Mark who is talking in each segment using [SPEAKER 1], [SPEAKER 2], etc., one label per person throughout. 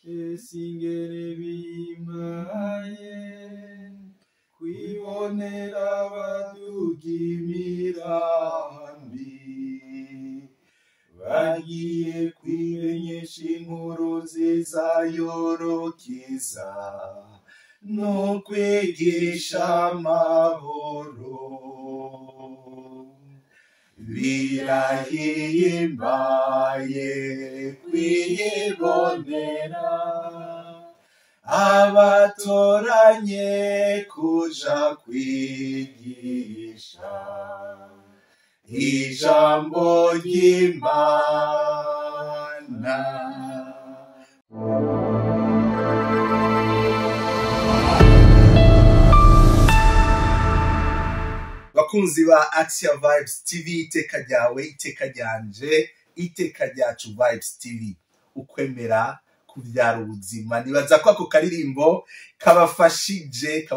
[SPEAKER 1] Esingere bimaye kwibonera abaduga imirambi bagiye kwimenyesha inkuru nziza yorokiza no kwigisha amahoro. Birahimbaye kwibonera abatoranye kuja kwigisha ijambo ry'Imana. Bakunzi ba Axia Vibes TV, iteka ryawe, iteka ryanje, iteka ryacu Vibes TV, ukwemera kubyara ubuzima. Nibaza ko ako karirimbo kabafashije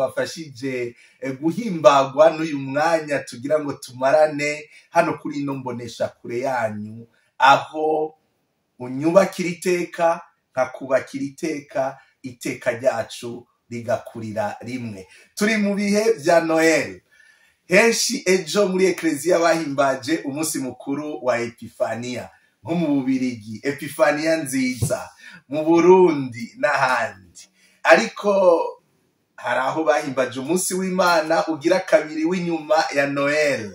[SPEAKER 1] guhimbagwa n'uyu mwanya tugira ngo tumarane hano kuri ino mbonesha kure yanyu, aho unyubakira iteka nkakubakira iteka, iteka ryacu rigakurira rimwe. Turi mu bihe bya Noel. Henshi ejo muri Eklezia bahimbaje umunsi mukuru wa Epifania, nko mu Bubirigi Epifania nziza, mu Burundi n'ahandi. Ariko hari aho bahimbaje umunsi w'Imana ugira kabiri w'inyuma ya Noel,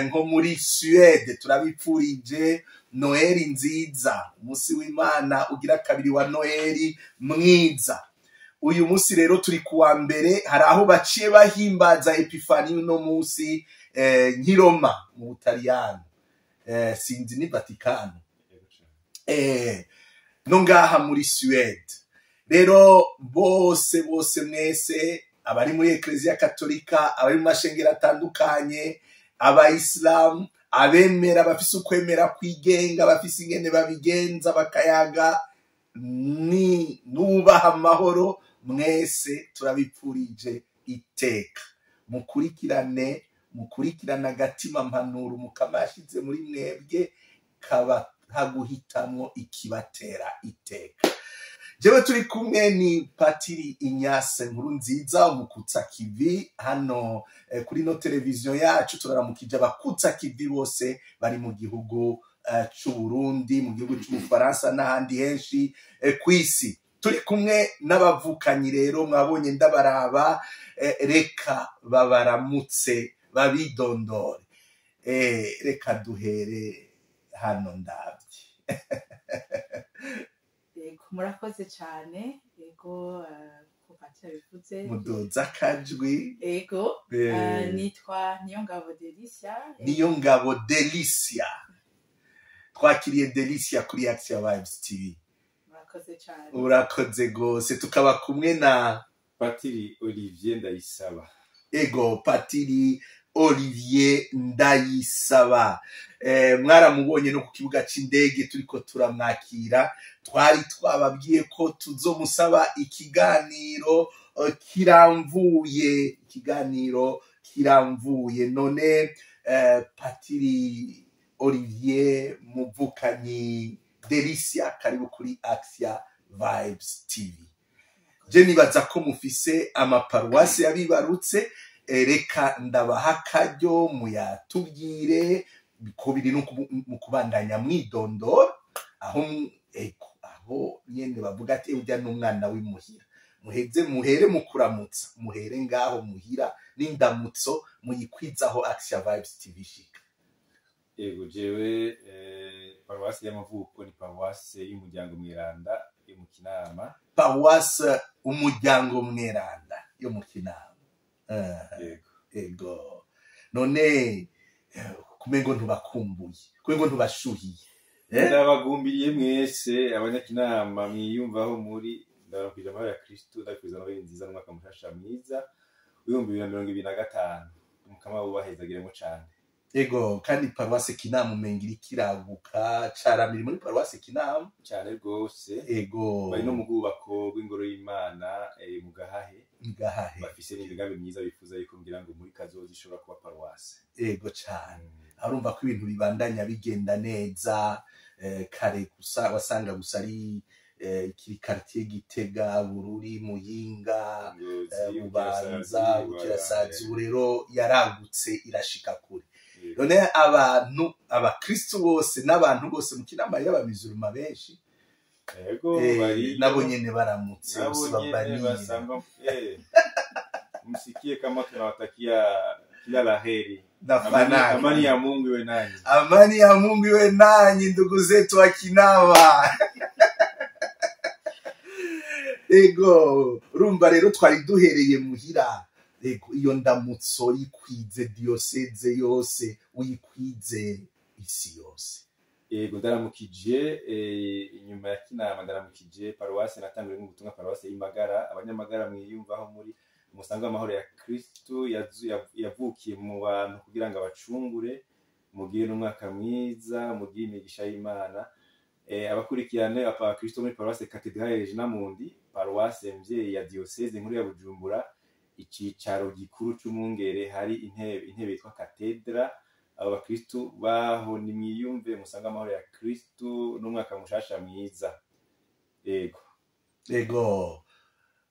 [SPEAKER 1] nko muri Suède turabipfurije Noel nziza, umunsi w'Imana ugira kabiri wa Noel mwiza. Uyu munsi rero turi kuwa mbere, hari aho baciye bahimbaza Epifani uno munsi, nk'i Roma mu Butaliyano, sinzi ni Vatikano, no ngaha muri Suède. Rero bose bose mwese abari muri Eklezia Katolika, abari mu mashengero atandukanye, abayisilamu, abemera bafise ukwemera kwigenga, bafise ingene babigenza bakayaga, ni nubaha amahoro, mwese turabipfurije iteka. Mukurikirane agatima mpanuro mukama yashize muri mwebwe, kabaha guhitamwo ikibatera iteka. Jewe turi kumwe ni Patiri Ignace Nkurunziza, umukutsa kivi hano kuri no televiziyo yacu. Turaramukije abakutsa kivi bose bari mu gihugu c'u Burundi, mu gihugu c'Ubufaransa n'ahandi henshi kw'isi. Turi kumwe n'abavukanyi rero, mwabonye ndabaraba, reka babaramutse babidondore. Reka duhere hano ndabye.
[SPEAKER 2] Yego, murakoze cyane. Yego, ko Patiri abivuze,
[SPEAKER 1] mudoza akajwi.
[SPEAKER 2] Yego, nitwa Niyongabo Delicia.
[SPEAKER 1] Niyongabo Delicia, twakiriye Delicia kuri Axia Vibes TV.
[SPEAKER 2] Murakoze cyane.
[SPEAKER 1] Urakoze gose. Tukaba kumwe na
[SPEAKER 3] Patiri Olivier Ndayisaba.
[SPEAKER 1] Ego, Patiri Olivier Ndayisaba. Mwaramubonye no ku kibuga c'indege turiko turamwakira, twari twababwiye ko tuzomusaba ikiganiro kiramvuye, ikiganiro kiramvuye. None Patiri Olivier muvukanyi Delicia, karibu kuri Axia Vibes TV. Je nibaza ko mufise amaparuwasi yabibarutse, reka ndabaha akaryo muyatubwire ko biri no mu kubandanya mwidondora, aho aho nyene bavuga ati urya n'umwana w'imuhira. Muheze muhere mu kuramutsa, muhere ngaho muhira n'indamutso muyikwizaho Axia Vibes TV shika.
[SPEAKER 3] Yego, jewe paruwasi y'amavuko ni paruwasi y'umuryango mweranda yo mu Kinama.
[SPEAKER 1] Paruwasi umuryango mweranda yo mu Kinama.
[SPEAKER 3] Yego.
[SPEAKER 1] Ego. None kumengo ntubakumbuye, kumengo ntubashuhiye.
[SPEAKER 3] Ndabagumbiriye mwese abanyakinama mwiyumvaho muri, ndabakwije amahoro ya Kristo, ndabifuriza noheli nziza n'umwaka mushasha mwiza w'2025. Umukama wubahezagiremo cane.
[SPEAKER 1] Ego, kandi paruwasi Kinama umenga iriko iraguka, caramiri muri paruwasi Kinama
[SPEAKER 3] cane rwose.
[SPEAKER 1] Ego,
[SPEAKER 3] bari no mu bwubako bw'ingoro y'Imana mu Gahahe.
[SPEAKER 1] Gahahe.
[SPEAKER 3] Bafise n'imigambi myiza bifuza yuko ngira ngo muri kazoza ishobora kuba paruwasi.
[SPEAKER 1] Ego cane. Arumva ko ibintu bibandanya bigenda neza, kare gusa wasanga gusa ari Ikiri quartier Gitega, Bururi, Muyinga,
[SPEAKER 3] Ngozi,
[SPEAKER 1] Bubanza,
[SPEAKER 3] Bukirasazi,
[SPEAKER 1] Bukirasazi.
[SPEAKER 3] voilà.
[SPEAKER 1] Ubu rero yaragutse irashika kure.
[SPEAKER 3] Yego.
[SPEAKER 1] None abantu, abakristu bose n'abantu bose mu Kinama, y'abamizuruma benshi,
[SPEAKER 3] Yego, bari
[SPEAKER 1] nabo nyene baramutse
[SPEAKER 3] nabo nyene
[SPEAKER 1] usibabanire.
[SPEAKER 3] Basangwa msikie kama tunawatakia kila la heri.
[SPEAKER 1] Na
[SPEAKER 3] Amani,
[SPEAKER 1] fanaka.
[SPEAKER 3] amani ya Mungu iwe nanyi.
[SPEAKER 1] Amani ya Mungu iwe nanyi, ndugu zetu wa Kinama. Ego, urumva rero twari duhereye muhira. Ego, iyo ndamutso yikwize diyoseze yose, uyikwize isi yose.
[SPEAKER 3] Yego, ndaramukije inyuma ya Kinama ndaramukije paruwase natanguriye ubutumwa, paruwase y'Imagara. Abanyamagara mwiyumvaho muri, musange amahoro ya Kristu yavukiye mu bantu kugira ngo abacungure. Mugire n'umwaka mwiza, mugire imigisha y'Imana. Abakurikirane abakristo muri paruwase Katedrale Regina Mundi, paruwase mvyeyi ya diocese nkuru ya Bujumbura, icicaro gikuru c'umwungere, hari intebe yitwa katedra. Abo bakristu baho nimwiyumve, musange amahoro ya Kristu n'umwaka mushasha mwiza. Yego.
[SPEAKER 1] Ego,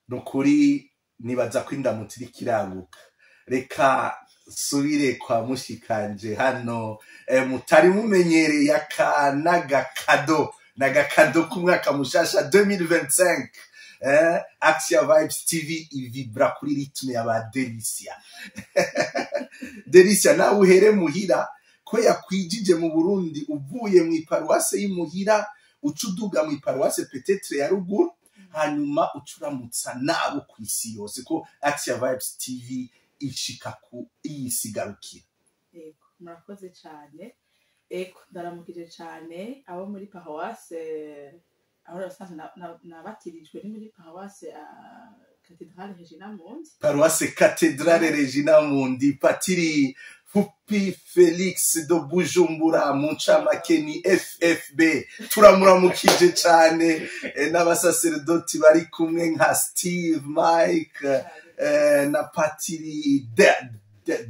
[SPEAKER 1] nukuri nibaza ko indamutso iriko iraguka. Reka nsubire kwa mushikanje hano, mutari mumenyereye aka n'agakado, n'agakado k'umwaka mushasha 2025. Axia Vibes TV ivibra kuri rythme ya ba Delicia. Delicia, nawe uhere muhira ko yakwijije mu Burundi, uvuye mu iparuwase y'imuhira uca uduga mu iparuwase peut-être ya ruguru, hanyuma uca uramutsa nabo ku isi yose, ko Axia Vibes TV ishika ku iyisigarukira.
[SPEAKER 2] Yego, murakoze cyane. Ego, ndaramukije cyane abo muri paruwase aho basanzwe nabatirijwe, ni muri paruwase Katedrale Regina Mundi.
[SPEAKER 1] Paruwase Katedrale Regina Mundi, Patiri Fupi Felix do Bujumbura, mu ncamake ni FFB, turamuramukije cyane, n'abasaserdoti bari kumwe nka Steve Mike, na Patiri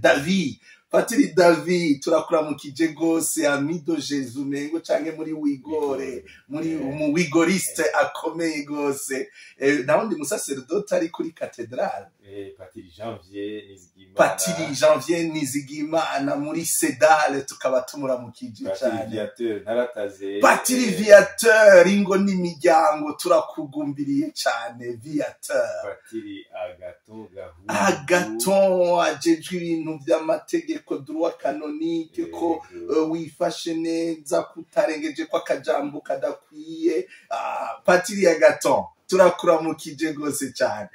[SPEAKER 1] David. Patiri David, turakuramukije gose, amido Jesu mengo canke muri wigore, muri umu wigoriste akomeye gose. Nawundi musaserdoti ari kuri katedrale?
[SPEAKER 3] Patiri Janvier Nizigimana.
[SPEAKER 1] Patiri Janvier Nizigimana muri Sedale, tukaba tumuramukije
[SPEAKER 3] Patiri
[SPEAKER 1] cane.
[SPEAKER 3] Viateur Ntarataze.
[SPEAKER 1] Patiri Viateur, ingo n'imiryango, turakugumbiriye cane, Viateur.
[SPEAKER 3] Patiri Agaton Gahungu.
[SPEAKER 1] Agaton ajejwe ibintu vy'amategeko, droit canonique, ko wifashe neza, kutarengeje ko akajambo kadakwiye. Patiri Agaton, turakuramukije gose cane.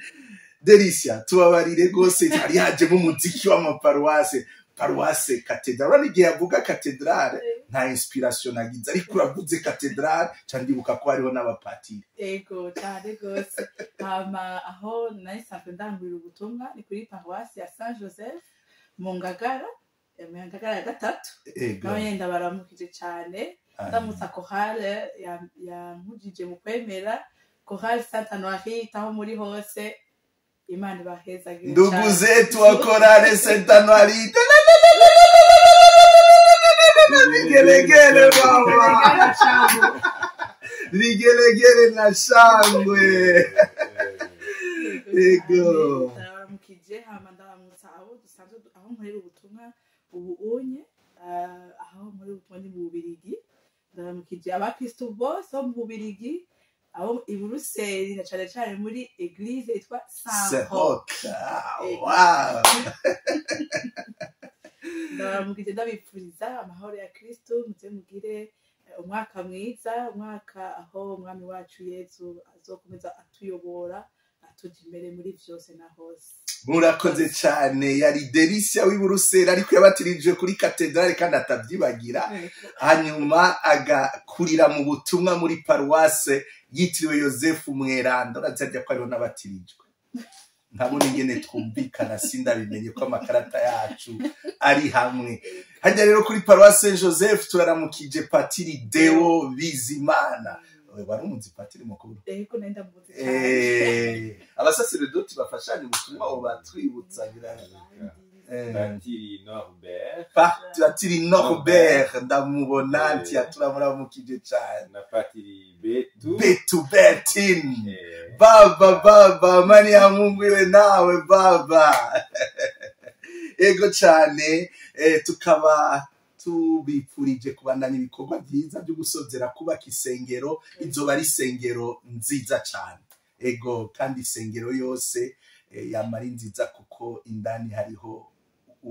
[SPEAKER 1] Delicia, tubabarire gose, hari hajemo umuziki w'amaparuwase, paruwase katedrale. Urabona igihe avuga katedrale nta inspiration nagize, ariko uravuze katedrale ca ndibuka ko hariho n'abapatiri.
[SPEAKER 2] Ego, cyane rwose. Hama aho nari nsanzwe ndangurira ubutumwa ni kuri paruwasi ya Saint Joseph mu Ngagara, mu Ngagara ya gatatu. Nawe nyine ndabaramukije cyane, ndamutsa chorale yankujije mu kwemera, chorale Sainte Anuarite, aho muri hose Imana ibahezagire
[SPEAKER 1] Ndugu
[SPEAKER 2] cyane.
[SPEAKER 1] zetu wa chorale Sainte Anuarite, vigelegele mama, vigelegele na shangwe. Ego.
[SPEAKER 2] Ndabaramukije, hama ndaramutsa abo dusanzwe aho nkorera ubutumwa ubu unye, aho nkorera ubutumwa ni mu Bubirigi. Ndaramukije abakristu bose bo mu Bubirigi, abo i Buruseli na cane cane muri église yitwa Saint Roch.
[SPEAKER 1] Saint Roch. Ah, wow.
[SPEAKER 2] Ndabaramukije, ndabipfuriza amahoro ya Kristu. Muze mugire umwaka mwiza, umwaka aho umwami wacu Yezu azokomeza atuyobora, atuja imbere muri vyose na hose.
[SPEAKER 1] Murakoze cyane. Yari Delicia w'i Buruseli, ariko yabatirijwe kuri katedrale kandi atabyibagira, hanyuma agakurira mu butumwa muri paruwase yitiriwe Yosefu Mweranda. Urazi ko hariho n'abatirijwe, ntabona ingene twumvikana, sindabimenye ko amakarata yacu ari hamwe. Hajya rero kuri paruwase Joseph turaramukije Patiri Deo Bizimana. Wari umuzi patiri mukuru?
[SPEAKER 2] Ego, nari ndamuzi cyane.
[SPEAKER 1] Abasaseredoti bafashanya ubutumwa abo batwibutsa.
[SPEAKER 3] Patiri Norbert.
[SPEAKER 1] Patiri Norbert, ndamubona, nti turamuramukije cyane.
[SPEAKER 3] Na Patiri Betu.
[SPEAKER 1] Betu Bertin. Baba, baba, amani ya Mungu iwe nawe baba. Ego cyane, tukaba tubipfurije kubandanya ibikorwa byiza byo gusozera kubaka isengero. Izoba ari isengero nziza cyane. Ego, kandi isengero yose yamara nziza kuko indani hariho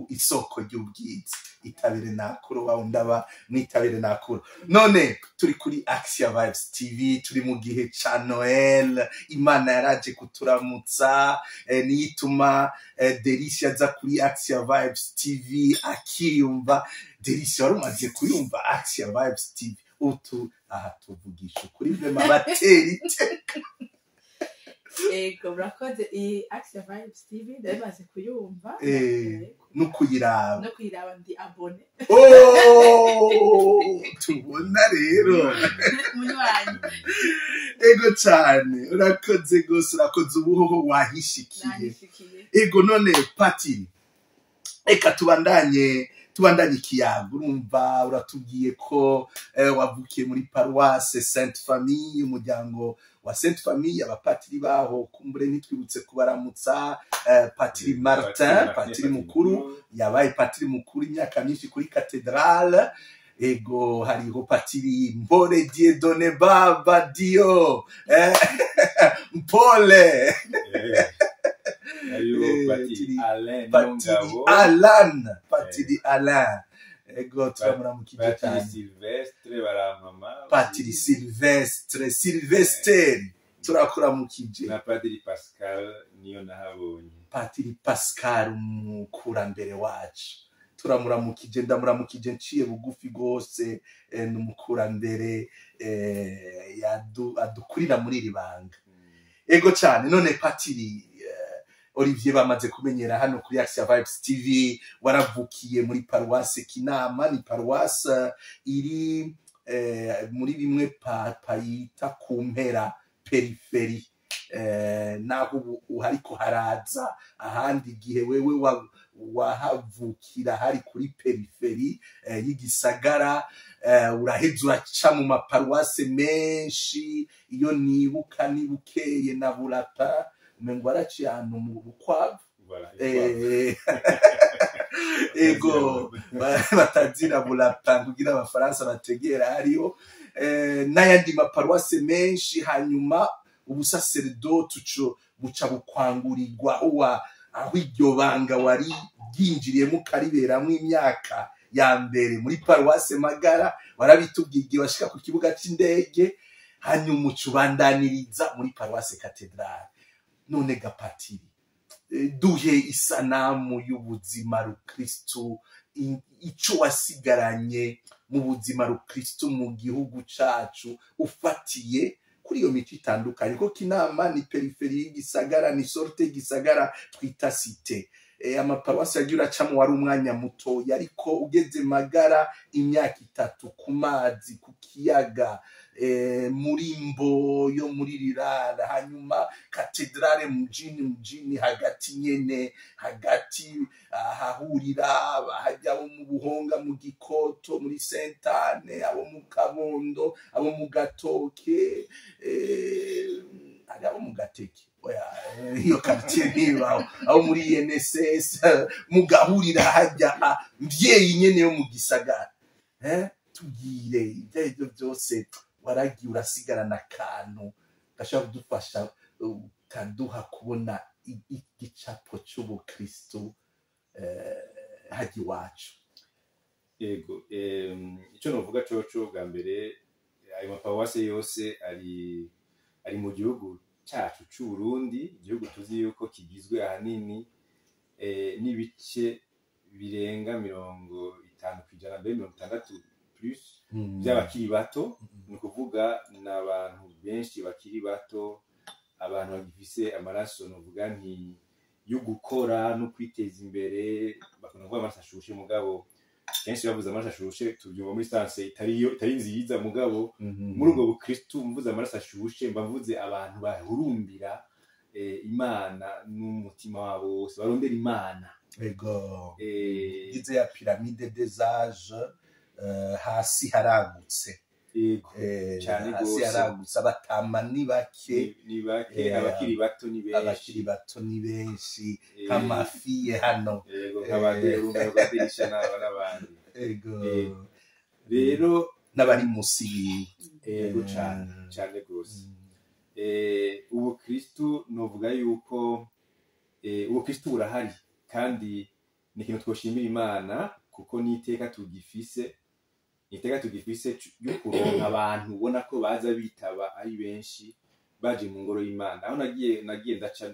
[SPEAKER 1] isoko ry'ubwiza. Itabire nakuru wawe ndaba mwitabire nakuru. None turi kuri Axia Vibes TV, turi mu gihe ca Noel. Imana yaraje kuturamutsa, niyo ituma Delicia aza kuri Axia Vibes TV akiyumva. Delicia, wari umaze kuyumva Axia Vibes TV? Utu aha tuvugisha ukuri vraiment, batera iteka.
[SPEAKER 2] Ego, murakoze. Iyi Axia Vibes TV ndabimaze kuyumva.
[SPEAKER 1] No kuyiraba.
[SPEAKER 2] No kuyiraba, ndi abonné.
[SPEAKER 1] Oh, tubona rero
[SPEAKER 2] munywanyi.
[SPEAKER 1] Ego cyane, urakoze gose, urakoze. Ubuhoho wahishikiye.
[SPEAKER 2] Nahishikiye.
[SPEAKER 1] Ego, none patiri, reka tubandanye ikiyago. Urumva uratubwiye ko wavukiye muri paroisse Sainte Famille, umuryango wa Sainte Famille, abapatiri baho kumbure ntitwibutse kubaramutsa, patiri Martin, patiri mukuru, yabaye patiri mukuru imyaka myinshi kuri cathédrale. Ego, hariho patiri Mbore Dieudonné, baba Dio, Mpole.
[SPEAKER 3] Hariho patiri Alain
[SPEAKER 1] patiri
[SPEAKER 3] Niyongabo.
[SPEAKER 1] Alan, patiri Alain, ego, turamuramukije
[SPEAKER 3] patiri
[SPEAKER 1] cyane.
[SPEAKER 3] Silvestre Barampama.
[SPEAKER 1] Patiri Silvestre, Silvesteri, turakuramukije.
[SPEAKER 3] Na padiri Pascal niyo nahabonye.
[SPEAKER 1] Patiri Pascal, umukurambere wacu, turamuramukije. Ndamuramukije nciye bugufi rwose, ni umukurambere, adukurira muri iri banga. Ego cyane. None patiri Olivier, bamaze kumenyera hano kuri Axia Vibes TV, waravukiye muri paroisse Kinama. Ni paroisse iri muri bimwe papa yita ku mpera, périphérie, naho ubu hariko haraza ahandi. Igihe wewe wahavukira hari kuri périphérie y'igisagara. Uraheza uraca mu maparuwase menshi. Iyo nibuka nibukeye na Burata, umengo waraciye ahantu mu Bukwavu.
[SPEAKER 3] Voilà.
[SPEAKER 1] Ego, batazira Burata kugira abafaransa bategera hariyo, n'ayandi maparuwase menshi. Hanyuma ubusaseredoti tuco buca bukwangurirwa aho iryo banga wari ryinjiriyemo, ukariberamwo imyaka ya mbere muri paruwase Magara. Warabitubwiye igihe washika ku kibuga c'indege. Hanyuma uca ubandaniriza muri paruwase Katedrale. None gapatiri, duhe isanamu y'ubuzima rukristu, ico wasigaranye mu buzima rukristu mu gihugu cacu, ufatiye kuri iyo mico itandukanye, kuko Kinama ni périphérie y'igisagara, ni sorte y'igisagara twita cité. Amaparuwasi yagiye uracamo wari umwanya mutoya, ariko ugeze Magara imyaka 3 ku mazi, ku kiyaga, muri mbo yo muri rirara, hanyuma katedrale mjini, mjini hagati nyene hagati, ahahurira hajya abo mu Buhonga, mu Gikoto, muri Sentane, abo mu Kabondo, abo mu Gatoke, hari abo mu Gateke, oya, iyo quartier ntibaho, abo muri INSS, mugahurira hajya mvyeyi nyene yo mu gisagara. Tubwire ibyo ari byo byose waragiye urasigarana akantu gashobora kudufasha, kaduha kubona igicapo c'ubukristo hajya iwacu.
[SPEAKER 3] Yego, icyo novuga coco bwa mbere, ayo maparuwase yose ari mu gihugu cyacu c'u Burundi, igihugu tuzi yuko kigizwe ahanini n'ibice birenga 50%, mbere 60 plus by'abakiri bato. Ni ukuvuga ni abantu benshi bakiri bato, abantu bagifise amaraso novuga nti yo gukora no kwiteza imbere. Bakunda kuvuga amaraso ashushe, mugabo kenshi bavuze amaraso ashushe tubyumva muri sens itari itari nziza. Mugabo muri ubwo bukristu, mvuze amaraso ashushe mba mvuze abantu bahurumbira Imana n'umutima wabo wose, barondera Imana.
[SPEAKER 1] Ize ya pyramide des âges, hasi haragutse.
[SPEAKER 3] Yego, cane
[SPEAKER 1] Hasi
[SPEAKER 3] gose.
[SPEAKER 1] haragutse, abatama ni bake.
[SPEAKER 3] Ni bake, abakiri bato ni benshi.
[SPEAKER 1] Abakiri bato ni benshi, nk'amafiye hano.
[SPEAKER 3] Yego, nk'abandi urungano rwa Derisha n'aba n'abandi. Rero
[SPEAKER 1] n'abari musi yiwe.
[SPEAKER 3] Yego, cane, cane gose. Ubukristu, novuga yuko ubukristu burahari, kandi ni ikintu twoshimira Imana, kuko n'iteka tugifise, iteka tugifise ryo kuronka abantu ubona ko baza bitaba ari benshi, baje mu ngoro y'Imana. Aho nagiye ndaca,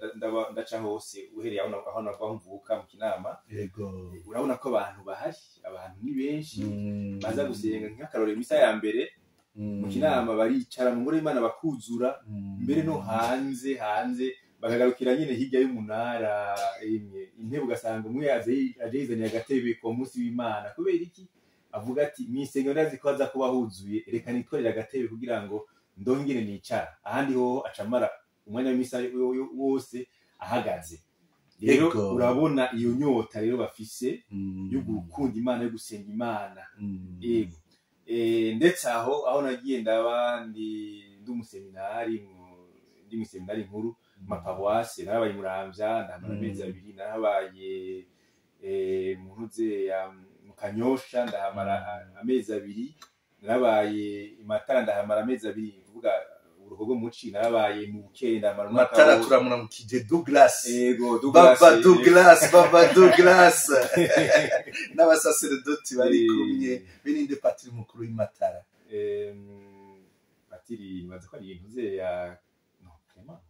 [SPEAKER 3] ndaca hose, uhereye aho nava, aho mvuka mu Kinama, urabona ko abantu bahari, abantu ni benshi baza gusenga. Nk'akarorero, imisa ya mbere mu Kinama baricara mu ngoro y'Imana bakuzura, mbere no hanze bakagarukira nyine hirya y'umunara. Imwe intebe ugasanga umwe aje yizaniye agatebe ku munsi w'Imana. Kubera iki? Avuga ati: "Mw'isengero ndazi ko haza kuba huzuye, reka nitwarire agatebe kugira ngo ndongere nicara." Ahandi hoho acamara umwanya w'imisa wose ahagaze. Rero urabona iyo nyota rero bafise yo gukunda Imana, yo gusenga Imana. Yego. Ndetse aho nagiye ndaba ndi umuseminari, ndi umuseminari nkuru mu maparuwase, narabaye i Muramvya, ndamara amezi 2, narabaye mu ntuze ya mu Kanyosha, ndahamara amezi 2, narabaye i Matara, ndahamara amezi 2, ni kuvuga uruhogo muci, narabaye mu Bukeye, ndamara umwaka
[SPEAKER 1] Matara.
[SPEAKER 3] wose.
[SPEAKER 1] Turamuramukije Douglas.
[SPEAKER 3] Ego, Douglas.
[SPEAKER 1] Baba Douglas, Baba Douglas n'abasaseredoti bari kumwe. Birinde patiri mukuru w'imatara?
[SPEAKER 3] Patiri nibaza ko ari intuze ya, no, Clement,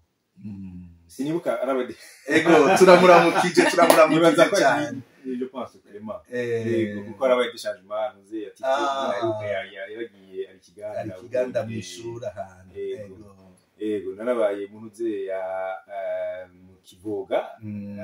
[SPEAKER 3] sinibuka arabade.
[SPEAKER 1] Ego, turamuramukije, turamuramukije
[SPEAKER 3] Nibaza ko
[SPEAKER 1] cyane.
[SPEAKER 3] ari, je pense, Clement. Yego, kuko arabaye déchangement ntuze ya Tito, aheruka yaragiye ari Kiganda.
[SPEAKER 1] Ari Kiganda mu ishuri ahantu.
[SPEAKER 3] Yego. Yego, narabaye mu ntuze ya mu Kivoga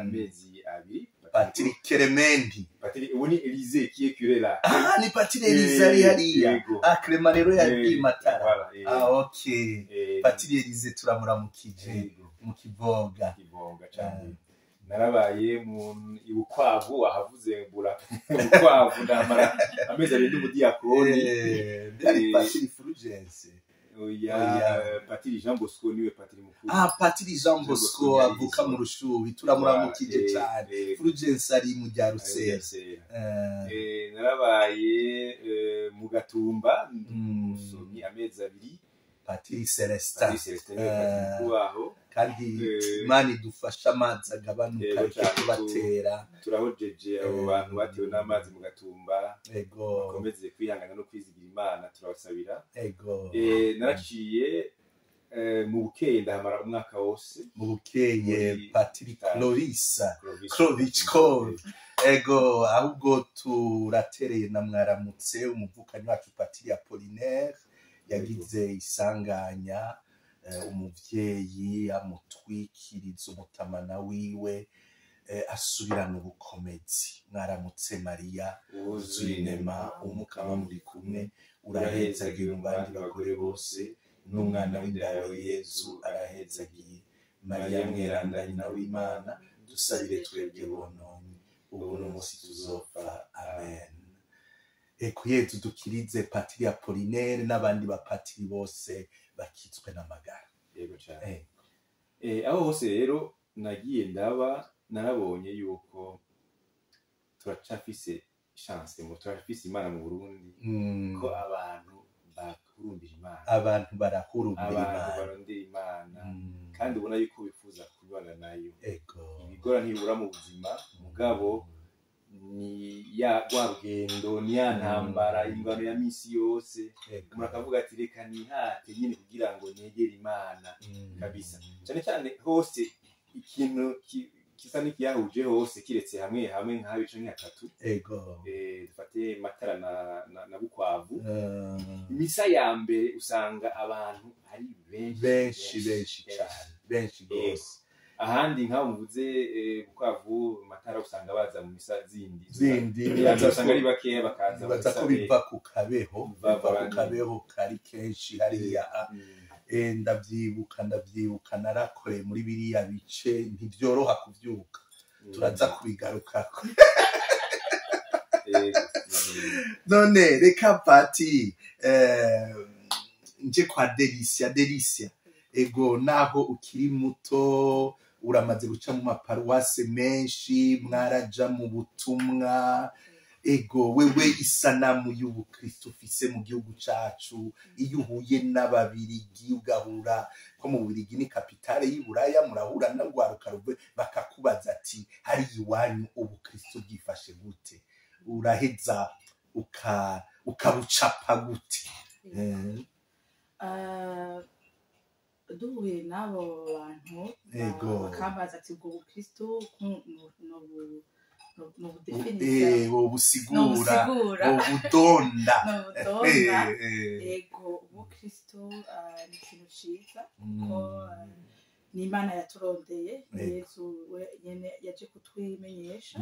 [SPEAKER 3] amezi 2.
[SPEAKER 1] Patiri Keremendi?
[SPEAKER 3] Patiri ubu ni Elysée qui est curé là.
[SPEAKER 1] Ah, ni patiri Elise ari hariya?
[SPEAKER 3] Yego.
[SPEAKER 1] Ah, Clement rero yari Matara.
[SPEAKER 3] Voilà.
[SPEAKER 1] Ah, okay. Patiri Elise turamuramukije mu Kivoga.
[SPEAKER 3] Kivoga cyane. Narabaye mu Ibukwavu, wahavuze mbura Bukwavu, ndamara amezi 2 n'umudiyakoni.
[SPEAKER 1] Byari patiri Fulgence?
[SPEAKER 3] Oya.
[SPEAKER 1] Oya.
[SPEAKER 3] Patiri Jean Bosco niwe patiri mukuru.
[SPEAKER 1] Ah, patiri Jean Bosco
[SPEAKER 3] Bosco
[SPEAKER 1] avuka mu Rushubi, turamuramukije cyane. Fulgence ari mu rya
[SPEAKER 3] Ari mu
[SPEAKER 1] Rusera.
[SPEAKER 3] Rusera. Narabaye mu Gatumba umusomyi amezi 2.
[SPEAKER 1] Patiri Celestin?
[SPEAKER 3] Patiri Celestin niwe patiri mukuru waho.
[SPEAKER 1] Kandi Imana idufashe amazi agabanuka,
[SPEAKER 3] Yego,
[SPEAKER 1] areke
[SPEAKER 3] cyane.
[SPEAKER 1] kubatera.
[SPEAKER 3] Turahojeje abo bantu batewe n'amazi mu Gatumba. Bakomeze kwihangana no kwizigira Imana, turabasabira. Naraciye mu Bukeye, ndahamara umwaka wose.
[SPEAKER 1] Mu Bukeye?
[SPEAKER 3] Muri
[SPEAKER 1] Patiri Clovis?
[SPEAKER 3] Clovis.
[SPEAKER 1] Clovis. Ego, ahubwo turatereye na mwaramutse umuvukanyi wacu patiri Apollinaire yagize isanganya, umuvyeyi amutwikiriza umutamana wiwe, asubirana ubukomezi. Mwaramutse Mariya, wuzuye inema, Umukama muri kumwe, urahezagiye mu bandi bagore bose, n'umwana w'inda yawe Yezu arahezagiye. Mariya mweranda, nyina w'Imana, dusabire twebwe bononye, ubu n'umunsi tuzopfa. Amen. Eko Yezu dukirize patiri Apollinaire n'abandi bapatiri bose bakitswe n'amagara.
[SPEAKER 3] Yego cyane. Aho hose rero nagiye ndaba, narabonye yuko turacafise chance, ngo turafise Imana mu Burundi, ko abantu bahurumbira Imana.
[SPEAKER 1] Abantu barahurumbira
[SPEAKER 3] Abantu
[SPEAKER 1] Imana.
[SPEAKER 3] barondera Imana, kandi ubona yuko bifuza kubana nayo. Ibigora ntibura mu buzima, mugabo ni ya rwa rugendo, ni ya ntambara, ingwano ya misi yose. Umuntu akavuga ati: "Reka nihate nyine kugira ngo negere Imana." Kabisa, cyane cyane hose ikintu gisa n'ikiyahuje hose, kiretse hamwe hamwe nk'abice canke hatatu. Dufate Matara na Bukwavu, imisa ya mbere usanga abantu ari benshi.
[SPEAKER 1] Benshi, benshi cyane, benshi rwose.
[SPEAKER 3] Ahandi nk'aho muvuze, Bukwavu, Matara, usanga baza mu misa zindi.
[SPEAKER 1] Zindi.
[SPEAKER 3] Nibaza usanga ari bakeya, bakaza mu
[SPEAKER 1] Nibaza
[SPEAKER 3] misa
[SPEAKER 1] ko biva ku kabeho,
[SPEAKER 3] Biva
[SPEAKER 1] biva ku kabeho kari kenshi hariya. Ndavyibuka, narakoreye muri biriya bice, ntivyoroha kuvyuka. Turaza kubigarukako. None reka pati Nje kwa Delisia, ego naho ukiri muto uramaze guca mu maparuwase menshi, mwaraja mu butumwa. Ego wewe isanamu y'ubukristo ufise mu gihugu cacu, iyo uhuye n'ababirigi ugahura ko mu Bubirigi ni kapitale y'Iburaya, murahura n'urwaruka ruve bakakubaza ati hari iwanyu ubukristo bwifashe gute, uraheza ukabucapa gute?
[SPEAKER 2] Duhuye n'abo bantu bakambaza ati ubwo bukristo
[SPEAKER 1] busigura ubudonda.
[SPEAKER 2] Ego ubukristo ni ikintu ciza ko ni Imana yaturondeye, Yesu nyene yaje kutwimenyesha,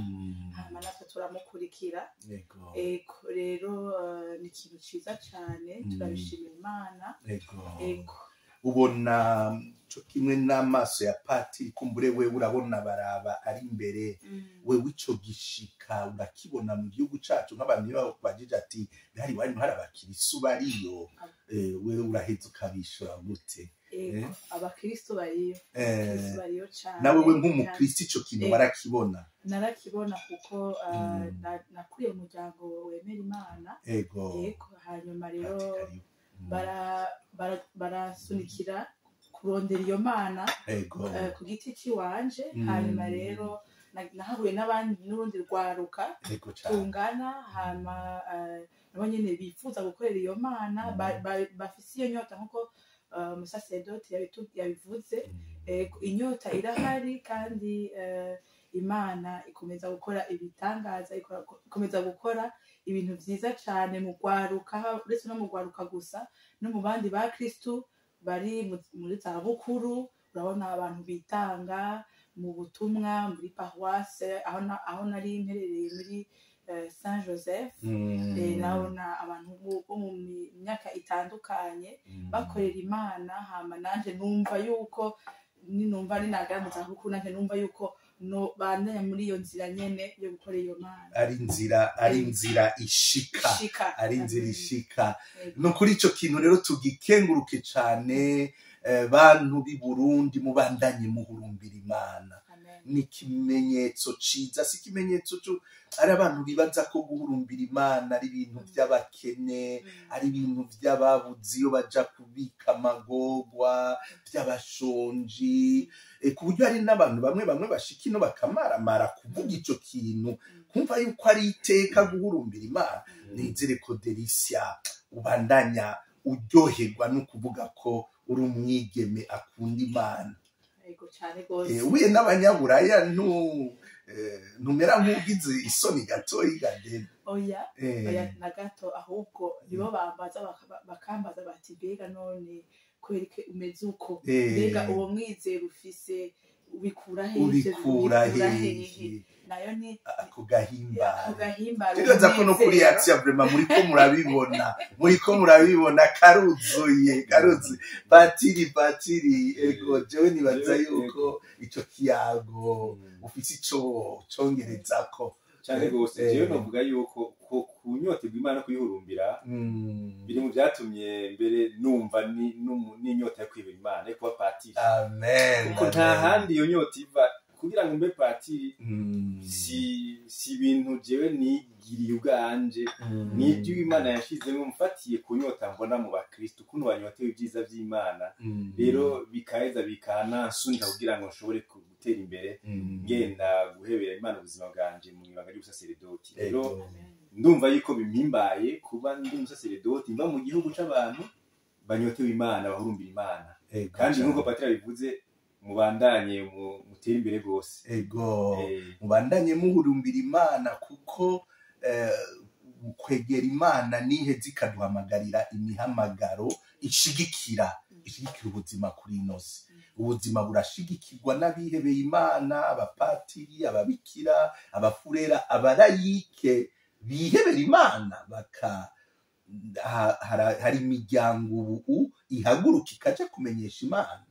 [SPEAKER 2] hama natwe turamukurikira. Ego rero ni ikintu ciza cane, turabishimira Imana. Ego
[SPEAKER 1] ubona cyo kimwe n'amaso ya patiri, kumbure wewe urabona baraba ari imbere, wewe ico gishika urakibona mu gihugu cacu nk'abantu bakubajije ati hari wanyu hari abakirisu bariyo, wewe uraheza ukabishura gute?
[SPEAKER 2] Abakristo bariyo, bariyo cyane.
[SPEAKER 1] Nawe we nk'umukristo ico kintu warakibona?
[SPEAKER 2] Narakibona kuko nakuriye mu muryango wemera Imana.
[SPEAKER 1] Ego
[SPEAKER 2] hanyuma rero barasunikira kurondera iyo mana ku giti ciwanje. Hanyuma rero nahahuye n'abandi n'urundi rwaruka tungana, hama nabo nyene bifuza gukorera iyo mana, bafise iyo nyota nkuko umusaseredoti yabivuze. Inyota irahari kandi Imana ikomeza gukora ibitangaza, ikomeza gukora ibintu vyiza cane mu rwaruka, uretse no mu rwaruka gusa no mu bandi ba Kristu bari muri za bukuru. Urabona abantu bitanga mu butumwa muri paroisse aho nari mperereye muri Saint Joseph, nabona abantu bo mu myaka itandukanye bakorera Imana. Hama nanje numva yuko ninumva ninagera mu za bukuru, nanje numva yuko no bandanya muri iyo nzira nyene yo gukora iyo Mana.
[SPEAKER 1] Ari inzira ishika, ari inzira ishika. No kuri ico kintu rero tugikenguruke cane, bantu b'i Burundi mubandanye muhurumbira Imana. Ni ikimenyetso ciza, si ikimenyetso cyo ari abantu bibaza ko guhurumbira Imana ari ibintu by'abakene, ari ibintu by'ababuzi iyo baja kubika amagorwa, by'abashonji, ku buryo hari n'abantu bamwe bashika ino bakamaramara kuvuga ico kintu, kumva yuko ari iteka guhurumbira Imana. Nizere ko Delisia ubandanya uryoherwa no kuvuga ko uri umwigeme akunda Imana. Uye n'abanyaburaya ntumera nk'ugize isoni gatoyi gade.
[SPEAKER 2] Oya na gato, ahubwo nibo bambaza bakambaza bati mbega none kubera iki umeze uko, mbega uwo mwizero ufise ubikura
[SPEAKER 1] hehe?
[SPEAKER 2] Nayo ni
[SPEAKER 1] ako gahimbare. Ndibaza ko no kuri Action vraiment muriko murabibona karuzuye. Patiri ego jewe nibaza yuko ico kiyago ufise ico congerezako
[SPEAKER 3] cyane gose. Jewe novuga yuko kunyoterwa Imana kuyihurumbira biri mu byatumye mbere numva n'inyota yo kwibera Imana, yo kuba patiri.
[SPEAKER 1] Amen.
[SPEAKER 3] Kuko nta handi iyo nyota iva kugira ngo mbe patiri, si ibintu jewe nigiriye ubwanje, n'ibyo Imana yashizemo mfatiye ku nyota mbona mu bakristo ukuntu banyotewe ibyiza by'Imana. Rero bikaheza bikanansunika kugira ngo nshobore gutera imbere, ngenda guhebera Imana ubuzima bwanje mu ibanga ry'ubusaseredoti. Rero ndumva yuko bimpimbaye kuba ndi umusaseredoti mba mu gihugu c'abantu banyotewe Imana, bahurumbira Imana. Kandi nk'uko patiri abivuze, mubandanye mutere imbere gose.
[SPEAKER 1] Ego mubandanye muhurumbira Imana, kuko kwegera Imana nihe zikaduhamagarira imihamagaro ishigikira ubuzima kuri ino si. Ubuzima burashigikirwa n'abihebeye Imana, abapatiri, ababikira, abafurera, abarayike bihebera Imana. Hari imiryango ubu ihaguruka ikaja kumenyesha Imana.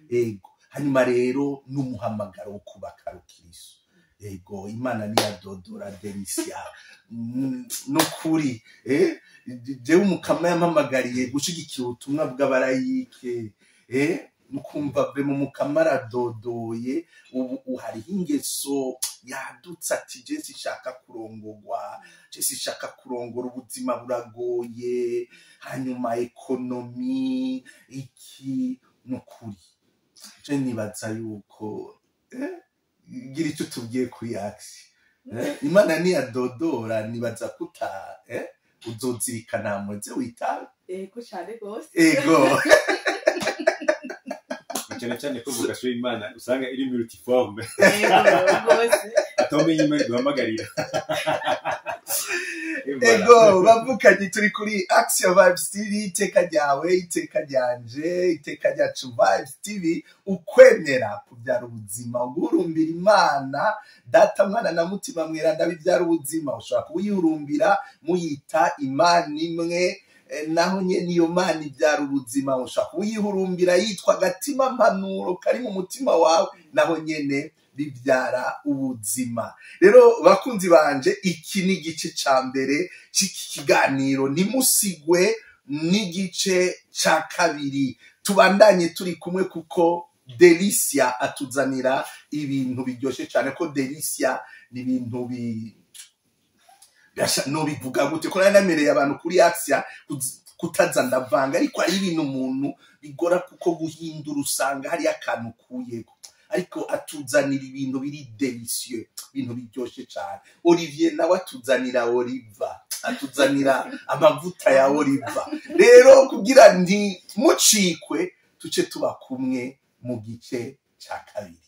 [SPEAKER 1] Ego hanyuma rero n'umuhamagaro wo kubaka rukiriso. Ego, Imana niyadodora, Delisia, nukuri jewe Umukama yampamagariye gushigikira ubutumwa bw'abarayike, mukumva vraiment Umukama aradodoye. Ubu hariho ingeso yadutse ati: "Je sinshaka kurongorwa, je sinshaka kurongora, ubuzima buragoye, hanyuma économie iki." Nukuri je nibaza yuko gira icyo tubwiye kuri aksi. Imana niyadodora, nibaza kuta uzozirikana muze witabe.
[SPEAKER 2] Ego, cyane rwose.
[SPEAKER 1] Ego.
[SPEAKER 3] Cyane cyane ko vocation y'Imana usanga iri multiforme.
[SPEAKER 2] Ego rwose.
[SPEAKER 3] Atomenya Imana duhamagarira.
[SPEAKER 1] Ego, bavukanye, turi kuri Action Vibes TV, iteka ryawe, iteka ryanje, iteka ryacu, Vibes TV. Ukwemera kubyara ubuzima, uguhurumbira Imana Data, Mwana na Mutima Mweranda bibyara ubuzima. Ushobora kuyihurumbira muyita Imana imwe, naho nyene iyo Mana ibyara ubuzima. Ushobora kuyihurumbira yitwa agatima mpanuro kari mu mutima wawe, naho nyene bibyara ubuzima. Rero bakunzi banje, iki ni igice ca mbere c'iki kiganiro, ntimusigwe n'igice ca kabiri. Tubandanye turi kumwe kuko Delicia atuzanira ibintu biryoshe cyane, ko Delicia ni ibintu bi nobivuga gute, ko nari namereye abantu kuri Asia kutaza ndavanga, ariko hari ibintu umuntu bigora kuko guhindura usanga hariyo akantu ukuyeko, ariko atuzanira ibintu biri délicieux, ibintu biryoshe cyane. Olivier nawe atuzanira Oliva, atuzanira amavuta ya Oliva. Rero kugira nti mucikwe, tuce tuba kumwe mu gice cya kabiri.